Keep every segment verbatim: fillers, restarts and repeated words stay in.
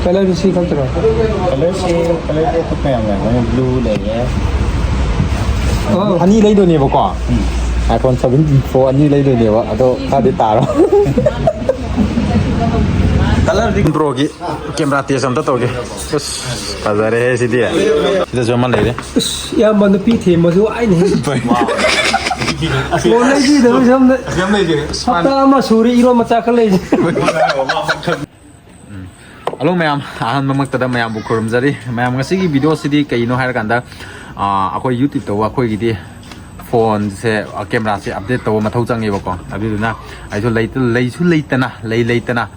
ꯀꯂꯔꯗꯨ ꯁꯤ ꯈꯛꯇꯔꯣ? ꯀꯂꯔꯁꯦ ꯀꯂꯔꯁꯦ ꯑꯇꯣꯞꯄ ꯌꯥꯝ ꯂꯩ, ꯕ꯭ꯂꯨ ꯂꯩꯔꯦ꯫ ꯑꯣ, ꯑꯅꯤ ꯂꯩꯗꯣꯏꯅꯦꯕꯀꯣ, iPhone seventeen Pro ꯑꯅꯤ ꯂꯩꯗꯣꯏꯅꯦꯕ, ꯑꯗꯣ ꯈꯔꯗꯤ ꯇꯥꯔꯣ꯫ ꯀꯂꯔꯗꯤ ꯕ꯭ꯔꯣꯒꯤ ꯀꯦꯃꯦꯔꯥ ꯇꯦꯁ ꯑꯝꯇ ꯇꯧꯒꯦ꯫ ꯑꯁ, ꯐꯖꯔꯦꯍꯦ ꯁꯤꯗꯤ꯫ ꯁꯤꯗꯁꯨ ꯑꯃ ꯂꯩꯔꯦ꯫ ꯑꯁ, ꯏꯌꯥꯝꯕ ꯅꯨꯄꯤ ꯊꯦꯝꯕꯁꯨ ꯑꯩꯅ ꯍꯦꯟꯅ ꯐꯣꯟ ꯂꯩꯕꯤꯗꯕ ꯁꯣꯝꯗ ꯌꯥꯝ ꯂꯩꯔꯦ꯫ ꯍꯞꯇꯥ ꯑꯃ ꯁꯨꯔꯦ ꯏꯔꯣ ꯃꯆꯥ ꯈꯔ ꯂꯩꯁꯦ꯫ ꯍꯜꯂꯣ ꯃꯌꯥꯝ, ꯑꯍꯥꯟꯕꯃꯛꯇꯗ ꯃꯌꯥꯝꯕꯨ ꯈꯨꯔꯨꯝꯖꯔꯤ꯫ ꯃꯌꯥꯝ, ꯉꯁꯤꯒꯤ ꯚꯤꯗꯤꯑꯣꯁꯤꯗꯤ ꯀꯩꯅꯣ ꯍꯥꯏꯔꯀꯥꯟꯗ, ꯑꯥ, ꯑꯩꯈꯣꯏ YouTube ꯇꯧꯕ ꯑꯩꯈꯣꯏꯒꯤꯗꯤ ꯐꯣꯟꯁꯦ, ꯑ, ꯀꯦꯃꯦꯔꯥꯁꯦ ꯑꯞꯗꯦꯠ ꯇꯧꯕ ꯃꯊꯧ ꯆꯪꯉꯦꯕꯀꯣ꯫ ꯑꯗꯨꯗꯨꯅ ꯑꯩꯁꯨ ꯂꯩꯇ-, ꯂꯩꯁꯨ ꯂꯩꯇꯅ, ꯂꯩ ꯂꯩꯇꯅ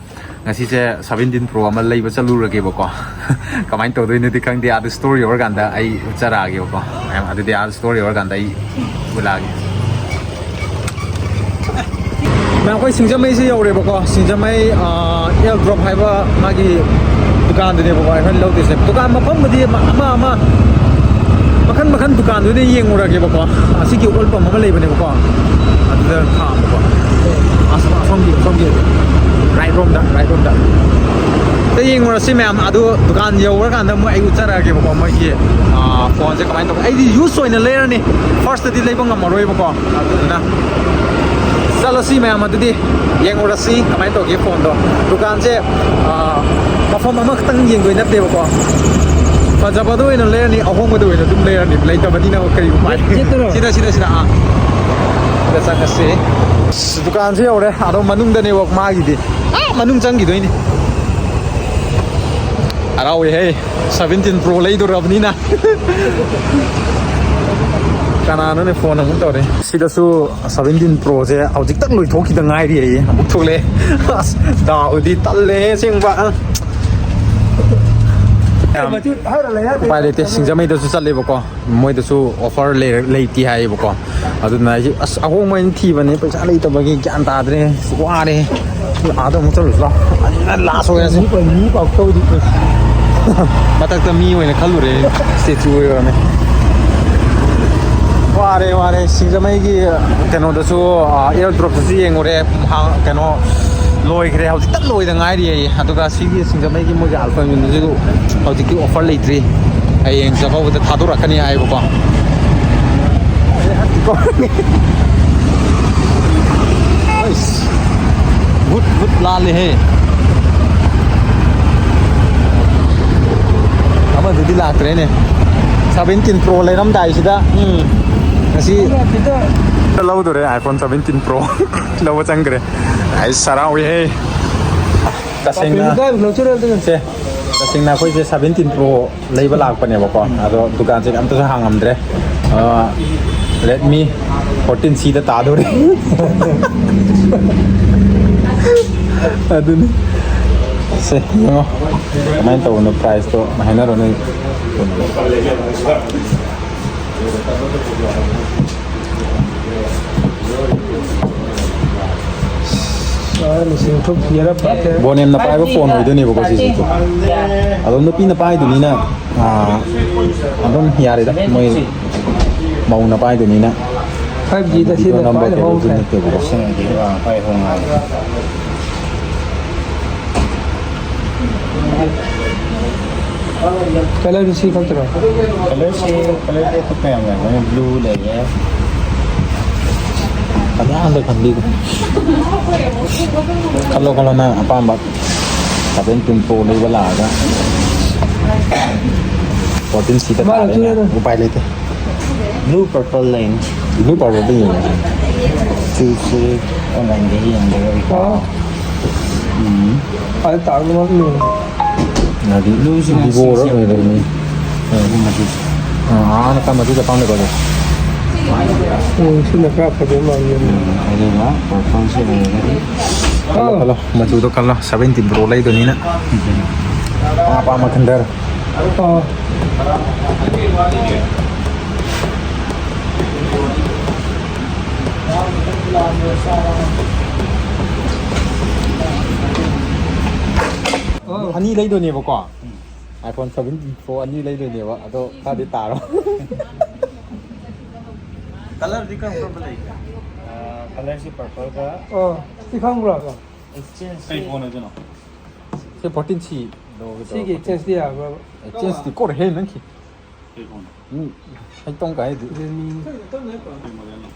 ꯉꯁꯤꯁꯦ seventeen Pro ꯑꯃ ꯂꯩꯕ ꯆꯠꯂꯨꯔꯒꯦꯕꯀꯣ꯫ ꯀꯃꯥꯏꯅ ꯇꯧꯗꯣꯏꯅꯣꯗꯤ ꯈꯪꯗꯦ, ꯑꯗꯨ store ꯌꯧꯔꯀꯥꯟꯗ ꯑꯩ ꯎꯠꯆꯔꯛꯑꯒꯦꯕꯀꯣ꯫ ꯃꯌꯥꯝ, ꯑꯗꯨꯗꯤ ꯑꯥ store ꯌꯧꯔꯀꯥꯟꯗ ꯑꯩ ꯎꯠꯂꯛꯑꯒꯦ꯫ ꯃꯌꯥꯝ, ꯑꯩꯈꯣꯏ ꯁꯤꯡꯖꯃꯩꯁꯦ ꯌꯧꯔꯦꯕꯀꯣ꯫ ꯁꯤꯡꯖꯃꯩ, ꯑ, ꯑꯦꯜ ꯗ꯭ꯔꯣꯞ ꯍꯥꯏꯕ ꯃꯥꯒꯤ ꯗꯨꯀꯥꯟꯗꯨꯅꯦꯕꯀꯣ ꯑꯩꯈꯣꯏꯅ ꯂꯧꯗꯣꯏꯁꯦ꯫ ꯗꯨꯀꯥꯟ ꯃꯐꯝꯕꯨꯗꯤ ꯑꯃ ꯑꯃ ꯑꯃ ꯃꯈꯟ ꯃꯈꯟ ꯗꯨꯀꯥꯟꯗꯨꯗ ꯌꯦꯡꯉꯨꯔꯒꯦꯕꯀꯣ꯫ ꯑꯁꯤꯒꯤ ꯑꯣꯏꯜ ꯄꯝ ꯑꯃ ꯂꯩꯕꯅꯦꯕꯀꯣ, ꯑꯗꯨꯗ ꯈꯥꯝꯕꯀꯣ꯫ ꯑꯁ, ꯑꯁꯣꯝꯒꯤ, ꯑꯁꯣꯝꯒꯤ ꯔꯥꯏꯠ ꯔꯣꯝꯗ, ꯔꯥꯏꯠ ꯔꯣꯝꯗ꯫ ꯑꯝꯇ ꯌꯦꯡꯉꯨꯔꯁꯤ ꯃꯌꯥꯝ꯫ ꯑꯗꯨ ꯗꯨꯀꯥꯟ ꯌꯧꯔꯀꯥꯟꯗ ꯃꯣꯏ ꯑꯩ ꯎꯠꯆꯔꯛꯑꯒꯦꯕꯀꯣ, ꯃꯣꯏꯒꯤ, ꯑ, ꯐꯣꯟꯁꯦ ꯀꯃꯥꯏꯅ ꯇꯧꯒꯦ꯫ ꯑꯩꯗꯤ ꯌꯨꯁ ꯑꯣꯏꯅ ꯂꯩꯔꯅꯤ, ꯐꯥꯔꯁꯇꯗꯤ ꯂꯩꯕ ꯉꯝꯃꯔꯣꯏꯕꯀꯣ꯫ ꯑꯗꯨꯗꯨꯅ ꯆꯠꯂꯁꯤ ꯃꯌꯥꯝ, ꯑꯗꯨꯗꯤ ꯌꯦꯡꯉꯨꯔꯁꯤ ꯀꯃꯥꯏꯅ ꯇꯧꯒꯦ ꯐꯣꯟꯗꯣ꯫ ꯗꯨꯀꯥꯟꯁꯦ, ꯑ, ꯃꯐꯝ ꯑꯃꯈꯛꯇꯪ ꯌꯦꯡꯗꯣꯏ ꯅꯠꯇꯦꯕꯀꯣ꯫ ꯐꯖꯕꯗ ꯑꯣꯏꯅ ꯂꯩꯔꯅꯤ, ꯑꯍꯣꯡꯕꯗ ꯑꯣꯏꯅ ꯑꯗꯨꯝ ꯂꯩꯔꯅꯤ꯫ ꯂꯩꯇꯕꯅꯤꯅ ꯀꯔꯤ ꯎꯄꯥꯏ? ꯁꯤꯗꯔꯣ? ꯁꯤꯗ, ꯁꯤꯗ, ꯁꯤꯗ, ꯑꯥ꯫ ꯁꯤꯗ ꯆꯪꯉꯁꯤ꯫ ꯑꯁ, ꯗꯨꯀꯥꯟꯁꯦ ꯌꯧꯔꯦ꯫ ꯑꯗꯣ ꯃꯅꯨꯡꯗꯅꯦꯕ ꯃꯥꯒꯤꯗꯤ꯫ ꯑꯥ, ꯃꯅꯨꯡ ꯆꯪꯈꯤꯗꯣꯏꯅꯤ꯫ ꯍꯔꯥꯎꯋꯦꯍꯦ, seventeen Pro ꯂꯩꯗꯣꯔꯕꯅꯤꯅ꯫ ꯀꯅꯥꯅꯣꯅꯦ ꯐꯣꯟ ꯑꯃꯨꯛ ꯇꯧꯔꯦ? ꯁꯤꯗꯁꯨ seventeen Proꯁꯦ ꯍꯧꯖꯤꯛꯇꯪ ꯂꯣꯏꯊꯣꯛꯈꯤꯗ ꯉꯥꯏꯔꯤ ꯑꯩ ꯑꯃꯨꯛ ꯊꯣꯛꯂꯛꯑꯦ꯫ ꯑꯁ, ꯗꯥꯎꯗꯤ ꯇꯜꯂꯦ ꯑꯁꯦꯡꯕ꯫ ꯌꯥꯝ ꯎꯄꯥꯏ ꯂꯩꯇꯦ, ꯁꯤꯡꯖꯃꯩꯗꯁꯨ ꯆꯠꯂꯦꯕꯀꯣ, ꯃꯣꯏꯗꯁꯨ ꯑꯣꯐꯔ ꯂꯩꯇꯦ ꯍꯥꯏꯌꯦꯕꯀꯣ꯫ ꯑꯗꯨꯅ ꯑꯩꯁꯦ ꯑꯁ ꯑꯍꯣꯡꯕ ꯑꯣꯏꯅ ꯊꯤꯕꯅꯦ, ꯄꯩꯁꯥ ꯂꯩꯇꯕꯒꯤ ꯒ꯭ꯌꯥꯟ ꯇꯥꯗ꯭ꯔꯦ꯫ ꯋꯥꯔꯦ꯫ ꯑꯥꯗ ꯑꯃꯨꯛ ꯆꯠꯂꯨꯁꯤ ꯂꯥꯎ꯫ ꯑꯗꯨꯅ ꯂꯥꯁ ꯑꯣꯏꯔꯁꯤ꯫ ꯃꯊꯛꯇ ꯃꯤ ꯑꯣꯏꯅ ꯈꯜꯂꯨꯔꯦ, ꯁ꯭ꯇꯦꯆꯨ ꯑꯣꯏꯔꯝꯃꯦ꯫ ꯋꯥꯔꯦ ꯋꯥꯔꯦ꯫ ꯁꯤꯡꯖꯃꯩꯒꯤ ꯀꯩꯅꯣꯗꯁꯨ, ꯑꯦꯌꯔ ꯗ꯭ꯔꯣꯞꯇꯁꯨ ꯌꯦꯡꯉꯨꯔꯦ꯫ ꯀꯩꯅꯣ, ꯂꯣꯏꯈ꯭ꯔꯦ, ꯍꯧꯖꯤꯛꯇ ꯂꯣꯏꯗ ꯉꯥꯏꯔꯤꯌꯦ꯫ ꯑꯗꯨꯒ ꯁꯤꯒꯤ ꯁꯤꯡꯖꯃꯩꯒꯤ ꯃꯣꯏꯒꯤ ꯑꯜꯐꯥ ꯌꯣꯟꯕꯁꯤꯁꯨ ꯍꯧꯖꯤꯛꯇꯤ ꯑꯣꯐꯔ ꯂꯩꯇ꯭ꯔꯤ, ꯍꯌꯦꯡ ꯆꯥꯛꯀꯧꯕꯗ ꯊꯥꯗꯣꯔꯛꯀꯅꯤ ꯍꯥꯏꯌꯦꯕꯀꯣ꯫ ꯑꯩꯁ, ꯕꯨꯠ ꯕꯨꯠ ꯂꯥꯜꯂꯦꯍꯦ꯫ ꯑꯃꯗꯨꯗꯤ ꯂꯥꯛꯇ꯭ꯔꯦꯅꯦ꯫ ꯁꯚꯦꯟꯇꯤꯟ ꯄ꯭ꯔꯣ ꯂꯩꯔꯝꯗꯥꯏꯁꯤꯗ, ꯎꯝ, ꯉꯁꯤ ꯂꯧꯗꯣꯔꯦ꯫ ꯑꯥꯏꯐꯣꯟ ꯁꯚꯦꯟꯇꯤꯟ ꯄ꯭ꯔꯣ ꯂꯧꯕ ꯆꯪꯈ꯭ꯔꯦ꯫ ꯑꯩ ꯍꯔꯥꯎꯏꯍꯦ꯫ ꯇꯁꯦꯡꯅ ꯁꯦ, ꯇꯁꯦꯡꯅ ꯑꯩꯈꯣꯏꯁꯦ ꯁꯚꯦꯟꯇꯤꯟ ꯄ꯭ꯔꯣ ꯂꯩꯕ ꯂꯥꯛꯄꯅꯦꯕꯀꯣ, ꯑꯗꯣ ꯗꯨꯀꯥꯟꯁꯦ ꯑꯝꯇꯁꯨ ꯍꯥꯡꯉꯝꯗ꯭ꯔꯦ꯫ ꯔꯦꯗꯃꯤ ꯐꯣꯔꯇꯤꯟ ꯁꯤꯗ ꯇꯥꯗꯣꯔꯦ꯫ ꯑꯗꯨꯅꯤ꯫ ꯁꯦ, ꯌꯦꯡꯉꯣ ꯀꯃꯥꯏꯅ ꯇꯧꯕꯅꯣ, ꯄ꯭ꯔꯥꯏꯁꯇꯣ ꯍꯥꯏꯅꯔꯣ ꯅꯣꯏ꯫ ꯕꯣꯅꯦꯝꯅ ꯄꯥꯏꯕ ꯐꯣꯟ ꯑꯣꯏꯗꯣꯏꯅꯦꯕꯀꯣ ꯁꯤꯁꯦ꯫ ꯑꯗꯣ ꯅꯨꯄꯤꯅ ꯄꯥꯏꯗꯣꯏꯅꯤꯅ, ꯑꯥ, ꯑꯗꯨꯝ ꯌꯥꯔꯦꯗ, ꯃꯣꯏ ꯃꯧꯅ ꯄꯥꯏꯗꯣꯏꯅꯤꯅ꯫ ꯐꯥꯏꯚ ꯖꯤꯗ ꯁꯤꯗ ꯅꯝꯕ ꯈ꯭ꯋꯥꯏ ꯀꯩꯅꯣꯗꯤ ꯍꯣꯡꯈ꯭ꯔꯦ꯫ ꯅꯠꯇꯦꯕꯀꯣ꯫ ꯀꯂꯔꯗꯨ ꯁꯤ ꯈꯛꯇꯔꯣ? ꯀꯂꯔꯁꯤ, ꯀꯂꯔꯗꯤ ꯑꯇꯣꯞꯄ ꯌꯥꯝ ꯂꯩꯕꯅꯦ, ꯕ꯭ꯂꯨ ꯂꯩꯔꯦ꯫ ꯄꯪꯈꯟꯗ ꯈꯟꯕꯤꯒꯅꯨ꯫ ꯈꯜꯂꯣ, ꯈꯜꯂꯣ, ꯅꯪ ꯑꯄꯥꯝꯕ ꯁꯚꯦꯟꯇꯤꯟ ꯄ꯭ꯔꯣ ꯂꯩꯕ ꯂꯥꯛꯑꯒ ꯐꯣꯔꯇꯤꯟ ꯁꯤꯗ ꯃꯥꯅ ꯇꯥꯔꯦꯅꯦ꯫ ꯆꯨꯔꯦꯗ꯫ ꯎꯄꯥꯏ ꯂꯩꯇꯦ꯫ ꯕ꯭ꯂꯨ ꯄꯔꯄꯜ ꯂꯩꯅꯤ꯫ ꯕ꯭ꯂꯨ ꯄꯔꯄꯜꯗ ꯌꯦꯡꯉꯦ꯫ ꯁꯤꯁꯦ ꯑꯣꯟꯂꯥꯏꯟꯗ ꯌꯦꯡꯗꯣꯏꯔꯣ? ꯑꯣ꯫ ꯎꯝ꯫ ꯑꯗꯨ ꯇꯥꯡꯕ ꯃꯥꯜꯂꯦ꯫ ꯍꯥꯏꯗꯤ ꯕ꯭ꯂꯨꯁꯤꯅ ꯚꯤꯚꯣꯔ ꯁꯤꯛꯁ ꯑꯣꯏꯔꯕꯅꯤ꯫ ꯑꯗꯨꯒꯨꯝꯕꯗꯤ꯫ ꯑꯥ, ꯑꯥꯅ ꯀꯝꯕ ꯑꯗꯨꯗ ꯐꯥꯎꯅꯕ ꯑꯗꯣ? ꯎꯝ, ꯁꯤꯅ ꯈꯔ ꯐꯖꯕ ꯃꯥꯜꯂꯦ꯫ ꯎꯝ, ꯑꯗꯨꯒ ꯄꯔꯄꯜꯁꯤ ꯂꯩꯔꯒꯗꯤ꯫ ꯈꯜꯂꯣ, ꯑꯥ꯫ ꯈꯜꯂꯣ, ꯃꯆꯨꯗꯣ ꯈꯜꯂꯣ, ꯁꯚꯦꯟꯇꯤꯟ ꯄ꯭ꯔꯣ ꯂꯩꯗꯣꯏꯅꯤꯅ꯫ ꯑꯄꯥꯝ ꯑꯄꯥꯝꯕ ꯈꯟꯗꯔꯣ꯫ ꯑꯥ꯫ ꯑꯅꯤ ꯂꯩꯗꯣꯏꯅꯦꯕꯀꯣ꯫ ꯑꯥꯏꯐꯣꯟ ꯁꯚꯦꯟꯇꯤꯟ ꯄ꯭ꯔꯣ ꯑꯅꯤ ꯂꯩꯗꯣꯏꯅꯦꯕ, ꯑꯗꯣ ꯈꯔꯗꯤ ꯇꯥꯔꯣ꯫ ꯀꯂꯔꯗꯤ ꯀꯔꯝ ꯀꯔꯝꯕ ꯂꯩꯒꯦ? ꯑꯥ, ꯀꯂꯔꯁꯤ ꯄꯔꯄꯜꯒ ꯑꯣ, ꯁꯤ ꯈꯪꯕ꯭ꯔꯣ? ꯀꯩ ꯐꯣꯟ ꯑꯣꯏꯗꯣꯏꯅꯣ? ꯁꯤ ꯐꯣꯔꯇꯤꯟ ꯁꯤ ꯂꯧꯔꯒꯦ ꯇꯧꯕ꯫ ꯁꯤꯒꯤ ꯑꯦꯛꯆꯦꯟꯖꯇꯤ ꯌꯥꯕ꯭ꯔꯕ? ꯑꯦꯛꯆꯦꯟꯖꯇꯤ ꯀꯣꯔ ꯍꯦ ꯅꯪꯒꯤ꯫ ꯀꯩ ꯐꯣꯟ? ꯎꯝ, ꯍꯩꯇꯣꯡ ꯀꯥꯏꯗꯤ꯫ ꯔꯦꯗꯃꯤ꯫ ꯀꯩ ꯃꯣꯗꯦꯜꯅꯣ?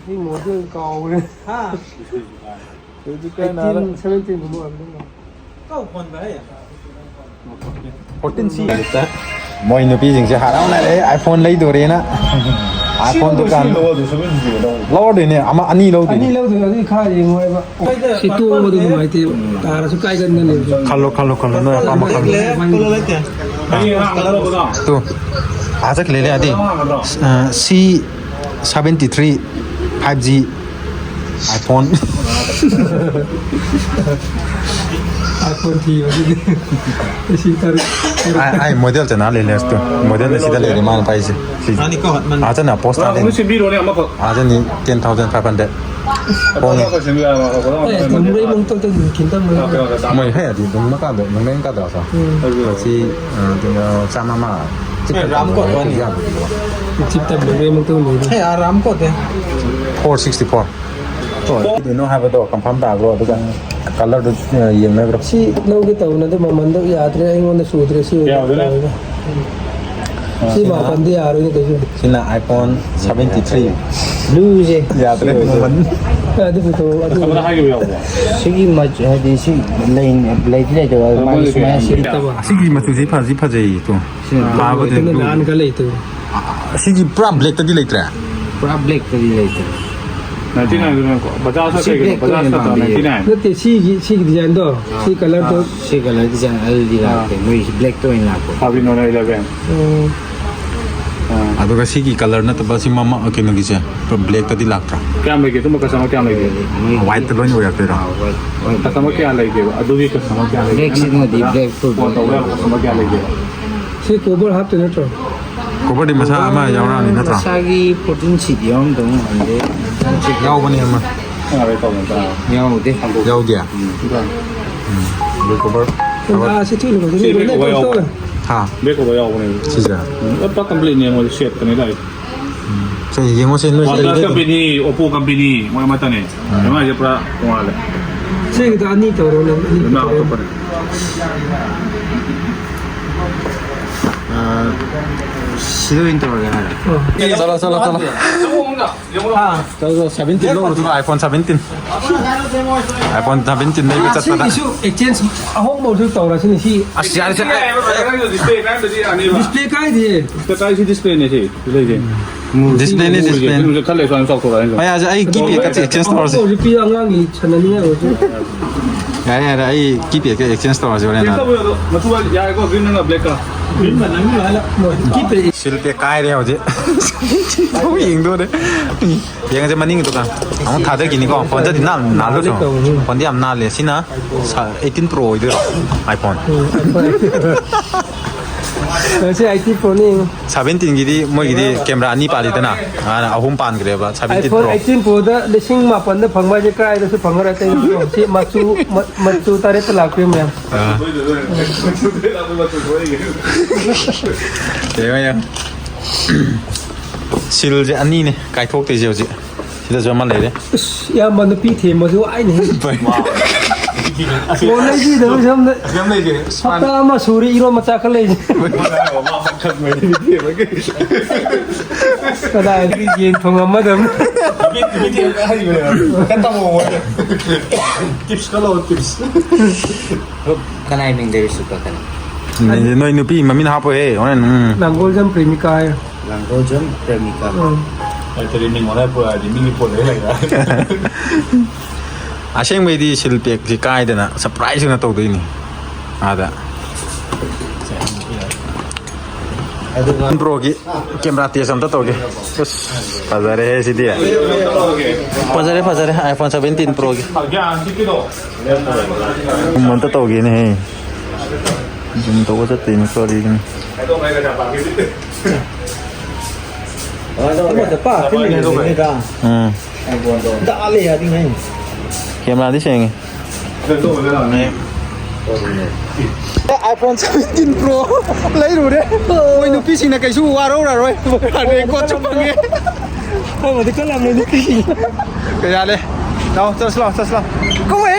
ꯁꯤ ꯃꯣꯗꯦꯜ ꯀꯥꯎꯈ꯭ꯔꯦ꯫ ꯍꯥ? ꯗꯤꯁꯄ꯭ꯂꯦꯁꯨ ꯀꯥꯏ꯫ ꯍꯧꯖꯤꯛ ꯀꯥꯏ ꯅꯥꯔꯦ? ꯑꯩꯠꯇꯤꯟ, ꯁꯚꯦꯟꯇꯤꯟꯒꯨꯝꯕ ꯑꯣꯏꯔꯝꯗꯧ ꯃꯥꯜꯂꯦ꯫ ꯀꯥꯎ ꯐꯣꯟ ꯚꯥꯏ? ꯐꯣꯔꯇꯤꯟ ꯁꯤ꯫ ꯃꯣꯏ ꯅꯨꯄꯤꯁꯤꯡꯁꯦ ꯍꯔꯥꯎꯅꯔꯦ, iPhone ꯂꯩꯗꯣꯔꯦꯅ꯫ iPhone ꯗꯨꯀꯥꯟ ꯂꯧꯔꯗꯣꯏꯅꯦ, ꯑꯃ ꯑꯅꯤ ꯂꯧꯗꯣꯏꯅꯦ꯫ ꯑꯅꯤ ꯂꯧꯗꯣꯏꯅꯦ, ꯑꯗꯨꯒꯤ ꯈꯥ ꯌꯦꯡꯉꯣꯏꯕ꯫ ꯁꯤ ꯇꯣꯡꯕꯗꯨ ꯅꯨꯡꯉꯥꯏꯇꯦꯕ, ꯇꯥꯔꯁꯨ ꯀꯥꯏꯒꯟꯒꯅꯦꯕ꯫ ꯈꯜꯂꯣ, ꯈꯜꯂꯣ, ꯈꯜꯂꯣ, ꯅꯣꯏ ꯑꯄꯥꯝꯕ ꯈꯜꯂꯣ꯫ ꯇꯨ, ꯑꯥ, ꯆꯠꯈ꯭ꯔꯦꯅꯦ ꯑꯗꯤ꯫ ꯑꯥ, C seventy three five G iPhone꯫ iPhone ꯊꯤꯕꯗꯨꯗꯤ꯫ ꯂꯤꯁꯤꯡ ꯇꯔꯨꯛ꯫ ꯑꯥꯏ, ꯑꯥꯏ, ꯃꯣꯗꯦꯜ ꯆꯅꯥ ꯂꯩ ꯂꯦꯁꯇꯨ꯫ ꯃꯣꯗꯦꯜꯅ ꯁꯤꯗ ꯂꯩꯔꯦ, ꯃꯥꯅ ꯄꯥꯏꯁꯦ꯫ ꯁꯤ ꯑꯥ, ꯆꯅꯥ ꯄꯣꯁ ꯇꯥꯗꯦ꯫ ꯑꯃꯨꯛ ꯁꯦꯝꯕꯤꯔꯣꯅꯦ ꯑꯃꯈꯛ꯫ ꯑꯥ, ꯆꯅꯤ, ten thousand five hundred꯫ ꯍꯣꯡꯉꯦ꯫ ꯑꯃꯈꯛ ꯁꯦꯝꯕꯤꯔꯣ, ꯑꯃꯈꯛ꯫ ꯑꯦ, ꯅꯪ ꯃꯔꯩ ꯃꯔꯛꯇ ꯈꯤꯇꯪ ꯃꯔꯩ꯫ ꯃꯣꯏ ꯍꯦ, ꯑꯗꯨ ꯑꯗꯨꯝ ꯃꯈꯥꯗ ꯅꯪ ꯅꯪ ꯀꯥꯗ꯭ꯔꯣ ꯁꯥ? ꯎꯝ꯫ ꯃꯁꯤ, ꯑ, ꯀꯩꯅꯣ, ꯆꯥꯝꯃ ꯑꯃ꯫ ꯑꯦ, ꯔꯥꯝ ꯀꯣꯠ ꯋꯥꯅꯤ꯫ ꯆꯤꯞ ꯇꯝꯕ ꯃꯔꯩ ꯃꯔꯛꯇ ꯂꯩꯔꯤ꯫ ꯑꯦ, ꯑꯥ, ꯔꯥꯝ ꯀꯣꯠ꯫ Four sixty four꯫ ꯍꯣꯏ꯫ ꯀꯩꯅꯣ ꯍꯥꯏꯕꯗꯣ confirm ꯇꯥꯕ꯭ꯔꯣ? ꯑꯗꯨꯒ colourꯗꯨ, ꯑ, ꯌꯦꯡꯅꯕ꯭ꯔꯣ? ꯁꯤ ꯂꯧꯒꯦ ꯇꯧꯕꯅꯦ, ꯑꯗꯨ ꯃꯃꯟꯗꯣ ꯌꯥꯗ꯭ꯔꯦ, ꯑꯩꯉꯣꯟꯗ ꯁꯨꯗ꯭ꯔꯦ, ꯁꯤ ꯑꯣꯏꯅ ꯀꯌꯥ ꯑꯣꯏꯗꯣꯏꯅꯣ? ꯂꯧꯔꯒꯦ꯫ ꯁꯤ ꯁꯤꯅ, ꯃꯥꯄꯟꯗꯤ ꯌꯥꯔꯣꯏꯅꯦ ꯀꯩꯁꯨ꯫ ꯁꯤꯅ iPhone seventy three꯫ Blueꯁꯦ꯫ ꯌꯥꯗ꯭ꯔꯦ, ꯃꯃꯟ꯫ ꯑꯗꯨ ꯄꯨꯊꯣꯛꯑꯣ, ꯑꯗꯨ ꯑꯃꯅ ꯍꯥꯏꯈꯤꯕ ꯌꯥꯎꯕ꯭ꯔꯣ? ꯁꯤꯒꯤ ꯃꯆꯨ, ꯍꯥꯏꯗꯤ ꯁꯤ ꯂꯩ-, ꯂꯩꯗꯤ ꯂꯩꯇꯕ, ꯑꯗꯨ ꯃꯥꯒꯤ ꯃꯣꯏꯗꯤ ꯁꯨꯃꯥꯏꯅ ꯀꯌꯥ ꯁꯤ ꯍꯥꯏꯒꯦ? ꯂꯩꯇꯕ꯫ ꯑꯁꯤꯒꯤ ꯃꯆꯨꯁꯤ ꯐꯖꯤ ꯐꯖꯩꯌꯦ, ꯇꯣ꯫ ꯁꯤꯅ ꯄꯥꯕꯗꯤ ꯑꯗꯨꯅ blue꯫ ꯅꯍꯥꯟ ꯈꯔ ꯂꯩꯇꯕ꯫ ꯑꯁꯤꯒꯤ ꯄꯨꯔꯥ blackꯇꯗꯤ ꯂꯩꯇ꯭ꯔꯦ? ꯄꯨꯔꯥ blackꯇꯗꯤ ꯂꯩꯇ꯭ꯔꯦ꯫ Ninety nine ꯗꯨꯅꯀꯣ, ꯕꯖꯥꯖ ꯁꯤ ꯀꯩꯒꯤꯅꯣ? Blackꯇ ꯕꯖꯥꯖ ꯑꯣꯏꯅ ꯅꯠꯇ꯭ꯔꯣ ꯄꯥꯝꯕꯤꯌꯦ꯫ Ninety nine? ꯅꯠꯇꯦ, ꯁꯤꯒꯤ, ꯁꯤꯒꯤ designꯗꯣ, ꯑꯥ꯫ ꯁꯤ colourꯗꯣ꯫ ꯑꯥ꯫ ꯁꯤ colour design ꯑꯗꯨꯗꯤ ꯑꯥ꯫ ꯂꯥꯛꯇꯦ, ꯃꯣꯏꯁꯤ blackꯇ ꯑꯣꯏꯅ ꯂꯥꯛꯄ꯫ Fabinho eleven꯫ ꯎꯝ꯫ ꯑꯥ꯫ ꯑꯗꯨꯒ ꯁꯤꯒꯤ colour ꯅꯠꯇꯕ ꯁꯤ ꯃꯃ-, ꯀꯩꯅꯣꯒꯤꯁꯦ, blackꯇꯗꯤ ꯂꯥꯛꯇ꯭ꯔꯥ? ꯀꯌꯥꯝ ꯂꯩꯒꯦ? ꯑꯗꯨꯝꯕ customer ꯀꯌꯥꯝ ꯂꯩꯒꯦ? ꯃꯣꯏꯒꯤ whiteꯇ ꯂꯣꯏꯅ ꯑꯣꯏꯔꯛꯇꯣꯏꯔꯣ? ꯑꯥ, white, white꯫ Customer ꯀꯌꯥ ꯂꯩꯒꯦꯕ? ꯑꯗꯨꯒꯤ customer ꯀꯌꯥ ꯂꯩꯒꯦ? Blackꯁꯤꯃꯗꯤ black full phone ꯇꯧꯕ ꯌꯥꯕ black꯫ Customer ꯀꯌꯥ ꯂꯩꯒꯦꯕ? ꯁꯤ cover ꯍꯥꯞꯇꯣꯏ ꯅꯠꯇ꯭ꯔꯣ? Coverꯗꯤ ꯃꯁꯥ ꯑꯃ ꯌꯥꯎꯔꯛꯑꯅꯤ ꯅꯠꯇ꯭ꯔꯥ? ꯃꯁꯥꯒꯤ fourteen seat ꯌꯥꯎꯔꯝꯗꯧ ꯃꯥꯟꯗꯦ꯫ ꯌꯥꯎꯕꯅꯦ ꯑꯃ꯫ ꯌꯥꯎꯗꯦ꯫ ꯌꯥꯎꯗꯦ? ꯎꯝ꯫ ꯎꯝ꯫ Black cover꯫ ꯁꯤ black cover ꯌꯥꯎꯕꯅꯦ꯫ ꯍꯥ? Black cover ꯌꯥꯎꯕꯅꯦ꯫ ꯁꯤꯁꯦ? ꯎꯝ, ꯄꯨꯔꯥ completeꯅꯦ ꯃꯣꯏ setꯇꯅꯦ ꯂꯥꯛꯏꯁꯦ꯫ ꯎꯝ꯫ ꯌꯦꯡꯉꯣꯁꯦ ꯅꯣꯏ ꯁꯤꯗ ꯂꯩꯔꯦ꯫ ꯀꯝꯄꯦꯅꯤ, ꯑꯣꯞꯄꯣ ꯀꯝꯄꯦꯅꯤ, ꯃꯣꯏ ꯑꯃꯠꯇꯅꯦ꯫ ꯑꯦꯝ ꯑꯥꯏꯁꯦ ꯄꯨꯔꯥ ꯇꯣꯉꯥꯜꯂꯦ꯫ ꯁꯤꯒꯤꯗ ꯑꯅꯤ ꯇꯧꯔꯣ ꯅꯪ, ꯑꯅꯤ ꯑꯗꯨꯅ ꯇꯧꯔꯣ꯫ ꯑꯇꯣꯞꯄꯅꯦ꯫ ꯑ, ꯁꯤꯗ ꯑꯣꯏꯅ ꯇꯧꯔꯒꯦ ꯍꯥꯏꯔ꯫ ꯑ꯫ ꯆꯠꯂꯣ, ꯆꯠꯂꯣ, ꯆꯠꯂꯣ꯫ ꯍꯥ? ꯆꯠꯂꯣ, ꯆꯠꯂꯣ, seventeen ꯂꯧꯔꯣ, ꯆꯠꯂꯣ, iPhone seventeen꯫ iPhone seventeen ꯂꯩꯕ ꯆꯠꯄꯗ꯫ ꯁꯤꯒꯤꯁꯨ exchange ꯑꯍꯣꯡꯕ ꯑꯣꯏꯔꯁꯨ ꯇꯧꯔꯁꯤꯅꯦ ꯁꯤ꯫ ꯑꯁ, ꯌꯥꯔꯦ, ꯁꯦ꯫ ꯗꯤꯁꯄ꯭ꯂꯦ ꯀꯥꯏꯗꯦ꯫ ꯗꯤꯁꯄ꯭ꯂꯦꯅꯦ ꯁꯤ ꯂꯩꯁꯦ꯫ ꯗꯤꯁꯄ꯭ꯂꯦꯅꯤ, ꯗꯤꯁꯄ꯭ꯂꯦꯅꯤ꯫ ꯈꯜꯂꯦ ꯁꯨꯃꯥꯏꯅ ꯆꯥꯎꯊꯣꯔꯛꯑꯅꯤ꯫ ꯍꯣꯏ, ꯑꯁ, ꯑꯩ ꯀꯤꯄꯦꯗꯀ exchange ꯇꯧꯔꯁꯤ꯫ ꯍꯧꯖꯤꯛ ꯄꯤ ꯑꯉꯥꯡꯒꯤ ꯁꯥꯟꯅꯅꯤꯡꯉꯥꯏ ꯑꯣꯏꯔꯁꯨ꯫ ꯌꯥꯔꯦ, ꯌꯥꯔꯦ, ꯑꯩ ꯀꯤꯄꯦꯗꯀ exchange ꯇꯧꯔꯁꯤ ꯍꯣꯔꯦꯟ꯫ ꯌꯥꯏꯀꯣ, green ꯅꯪꯅ black ꯀ꯫ Green ꯅꯪꯒꯤ ꯍꯥꯏꯅ꯫ ꯀꯤꯄꯦꯗ꯫ ꯁꯤꯜ ꯄꯦꯛ ꯀꯥꯏꯔꯦ ꯍꯧꯖꯤꯛ꯫ ꯑꯃꯨꯛ ꯌꯦꯡꯗꯣꯔꯦ꯫ ꯌꯦꯡꯉꯁꯦ ꯃꯅꯤꯡꯒꯤꯗꯨꯒ꯫ ꯑꯃꯨꯛ ꯊꯥꯗꯈꯤꯅꯤꯀꯣ꯫ ꯐꯣꯟꯁꯦ ꯑꯗꯨꯝ ꯅꯥꯜ-, ꯅꯥꯜꯂꯨ ꯆꯣ꯫ ꯐꯣꯟꯗꯤ ꯌꯥꯝ ꯅꯥꯜꯂꯦ꯫ ꯁꯤꯅ ꯁ-, eighteen Pro ꯑꯣꯏꯗꯣꯏꯔꯣ? iPhone꯫ ꯎꯝ, iPhone꯫ ꯁꯤ eighteen Proꯅꯤ ꯌꯦꯡꯉꯣ꯫ Seventeenꯒꯤꯗꯤ ꯃꯣꯏꯒꯤꯗꯤ camera ꯑꯅꯤ ꯄꯥꯜꯂꯤꯗꯅ, ꯑꯗꯨꯅ ꯑꯍꯨꯝ ꯄꯥꯟꯈ꯭ꯔꯦꯕ seventeen Pro꯫ iPhone eighteen Proꯗ ꯂꯤꯁꯤꯡ ꯃꯥꯄꯟꯗ ꯐꯪꯕ ꯍꯥꯏꯁꯦ ꯀꯥꯏꯗꯁꯨ ꯐꯪꯉꯔꯣꯏ ꯑꯇꯩꯗꯁꯨ꯫ ꯁꯤ ꯃꯆꯨ, ꯃ-, ꯃꯆꯨ ꯇꯔꯦꯠꯇ ꯂꯥꯛꯄ ꯌꯥꯝ ꯃꯌꯥꯝ꯫ ꯑꯥ꯫ ꯌꯦꯡꯉꯣ, ꯌꯦꯡꯉꯣ꯫ ꯁꯤꯜꯁꯦ ꯑꯅꯤꯅꯦ ꯀꯥꯏꯊꯣꯛꯇꯣꯏꯁꯦ ꯍꯧꯖꯤꯛ꯫ ꯁꯤꯗꯁꯨ ꯑꯃ ꯂꯩꯔꯦ꯫ ꯑꯁ, ꯏꯌꯥꯝꯕ ꯅꯨꯄꯤ ꯊꯦꯝꯕꯁꯨ ꯋꯥꯏꯅꯦ꯫ ꯐꯣꯟ ꯂꯩꯕꯤꯗꯕ ꯁꯣꯝꯗ꯫ ꯀꯩꯝ ꯂꯩꯇꯦ꯫ ꯍꯞꯇꯥ ꯑꯃ ꯁꯨꯔꯦ ꯏꯔꯣꯟ ꯃꯆꯥ ꯈꯔ ꯂꯩꯁꯦ꯫ ꯀꯗꯥꯏꯗꯒꯤ ꯌꯦꯟ ꯊꯣꯡꯉꯝꯃꯗꯕꯅꯤ꯫ ꯅꯨꯄꯤ, ꯅꯨꯄꯤ ꯊꯦꯝꯕ ꯍꯩꯕꯅꯦꯕ꯫ ꯈꯔ ꯇꯝꯃꯣ ꯃꯣꯏꯗ꯫ Tips ꯈꯔ ꯂꯧ, tips꯫ ꯀꯅꯥꯏ ꯃꯤꯡꯗ receipt ꯀꯛꯀꯅꯤ? ꯅꯣꯏ, ꯅꯣꯏ ꯅꯨꯄꯤ ꯃꯃꯤꯡ ꯍꯥꯞꯄꯣꯍꯦ, ꯍꯣꯔꯦꯟ, ꯎꯝ꯫ ꯂꯥꯡꯒꯣꯜꯖꯝ ꯄ꯭ꯔꯦꯃꯤꯀꯥ ꯍꯥꯏꯌꯣ꯫ ꯂꯥꯡꯒꯣꯜꯖꯝ ꯄ꯭ꯔꯦꯃꯤꯀꯥ꯫ ꯎꯝ꯫ ꯀꯔꯤ ꯃꯤꯡ ꯑꯣꯟꯅ ꯄꯨꯔꯛꯑꯗꯤ ꯃꯤꯒꯤ ꯄꯣꯠ ꯂꯩ ꯂꯩꯔꯦ꯫ ꯑꯁꯦꯡꯕꯩꯗꯤ ꯁꯤꯜ ꯄꯦꯛꯁꯤ ꯀꯥꯏꯗꯅ surprise ꯑꯣꯏꯅ ꯇꯧꯗꯣꯏꯅꯤ ꯑꯥꯗ꯫ ꯑꯗꯨꯒ Broꯒꯤ camera test ꯑꯝꯇ ꯇꯧꯒꯦ꯫ ꯑꯁ, ꯐꯖꯔꯦꯍꯦ ꯁꯤꯗꯤ꯫ ꯐꯖꯔꯦ, ꯐꯖꯔꯦ, iPhone seventeen Proꯒꯤ꯫ ꯒ꯭ꯌꯥꯟꯁꯤ ꯀꯩꯅꯣ? Zoom ꯑꯝꯇ ꯇꯧꯒꯦꯅꯦꯍꯦ꯫ Zoom ꯇꯧꯕ ꯆꯠꯇꯦꯅꯦ, ꯀꯔꯤꯒꯤꯅꯣ? ꯑꯃꯗ ꯄꯥꯛ ꯀꯤꯂꯣꯃꯤꯇꯔ ꯎꯝ꯫ ꯗꯥ ꯂꯩ ꯌꯥꯗꯤ ꯉꯥꯏ꯫ Cameraꯗꯤ ꯁꯦꯡꯉꯤ꯫ ꯑꯦ, iPhone seventeen Pro ꯂꯩꯔꯨꯔꯦ꯫ ꯃꯣꯏ ꯅꯨꯄꯤꯁꯤꯡꯅ ꯀꯩꯁꯨ ꯋꯥꯔꯧꯔꯔꯣꯏ꯫ Recordꯁꯨ ꯐꯪꯉꯦ꯫ ꯑꯩꯉꯣꯟꯗ ꯀꯜꯂꯝꯃꯦ ꯅꯨꯄꯤꯁꯤꯡ꯫ ꯀꯌꯥ ꯂꯩ? ꯂꯥꯎ, ꯆꯠꯁꯤ ꯂꯥꯎ, ꯆꯠꯁꯤ ꯂꯥꯎ꯫ ꯀꯧꯋꯦ!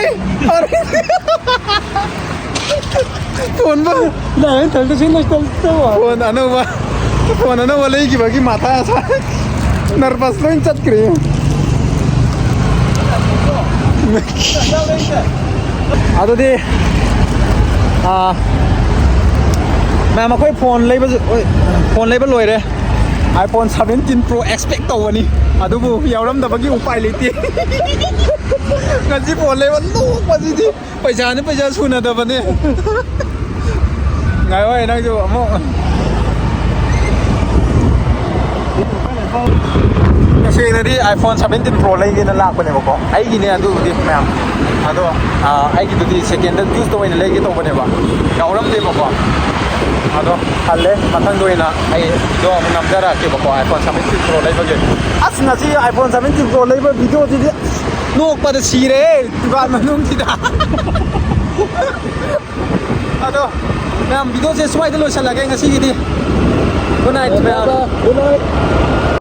ꯐꯣꯟꯕ꯫ ꯅꯪ ꯊꯜꯗ ꯁꯤ ꯅꯣꯏ ꯇꯧ ꯇꯧ꯫ ꯐꯣꯟ ꯑꯅꯧꯕ, ꯐꯣꯟ ꯑꯅꯧꯕ ꯂꯩꯈꯤꯕꯒꯤ ꯃꯊꯥ ꯁꯥꯏ꯫ ꯅꯔꯚꯁ ꯂꯣꯏ ꯆꯠꯈ꯭ꯔꯦ꯫ ꯑꯗꯨꯗꯤ, ꯑꯥ, ꯃꯌꯥꯝ, ꯑꯩꯈꯣꯏ ꯐꯣꯟ ꯂꯩꯕ, ꯐꯣꯟ ꯂꯩꯕ ꯂꯣꯏꯔꯦ꯫ iPhone seventeen Pro expect ꯇꯧꯕꯅꯤ, ꯑꯗꯨꯕꯨ ꯌꯥꯎꯔꯝꯗꯕꯒꯤ ꯎꯄꯥꯏ ꯂꯩꯇꯦ꯫ ꯉꯁꯤ ꯐꯣꯟ ꯂꯩꯕ ꯅꯣꯛꯄꯁꯤꯗꯤ꯫ ꯄꯩꯁꯥꯅꯤ ꯄꯩꯁꯥ ꯁꯨꯅꯗꯕꯅꯤ꯫ ꯉꯥꯏꯌꯣ ꯅꯪꯁꯨ ꯑꯃꯨꯛ꯫ ꯇꯁꯦꯡꯅꯗꯤ iPhone seventeen Pro ꯂꯩꯒꯦꯅ ꯂꯥꯛꯄꯅꯦꯕꯀꯣ, ꯑꯩꯒꯤꯅꯦ ꯑꯗꯨꯕꯨꯗꯤ ꯃꯌꯥꯝ꯫ ꯑꯗꯣ, ꯑꯥ, ꯑꯩꯒꯤꯗꯨꯗꯤ second ꯗ ꯌꯨꯁꯇ ꯑꯣꯏꯅ ꯂꯩꯒꯦ ꯇꯧꯕꯅꯦꯕ, ꯌꯥꯎꯔꯝꯗꯦꯕꯀꯣ꯫ ꯑꯗꯣ ꯍꯜꯂꯦ, ꯃꯊꯪꯗ ꯑꯣꯏꯅ ꯑꯩ ꯚꯤꯗꯤꯑꯣ ꯑꯃꯨꯛ ꯅꯝꯖꯔꯛꯀꯦꯕꯀꯣ, iPhone seventeen Pro ꯂꯩꯕꯒꯤ꯫ ꯑꯁ, ꯉꯁꯤ iPhone seventeen Pro ꯂꯩꯕ ꯚꯤꯗꯤꯑꯣꯁꯤꯗꯤ ꯅꯣꯛꯄꯗ ꯁꯤꯔꯦ ꯗꯨꯀꯥꯟ ꯃꯅꯨꯡꯁꯤꯗ꯫ ꯑꯗꯣ ꯃꯌꯥꯝ, ꯚꯤꯗꯤꯑꯣꯁꯦ ꯁ꯭ꯋꯥꯏꯗ ꯂꯣꯏꯁꯤꯜꯂꯒꯦ ꯉꯁꯤꯒꯤꯗꯤ꯫ Good night, ꯃꯌꯥꯝ꯫ Good night.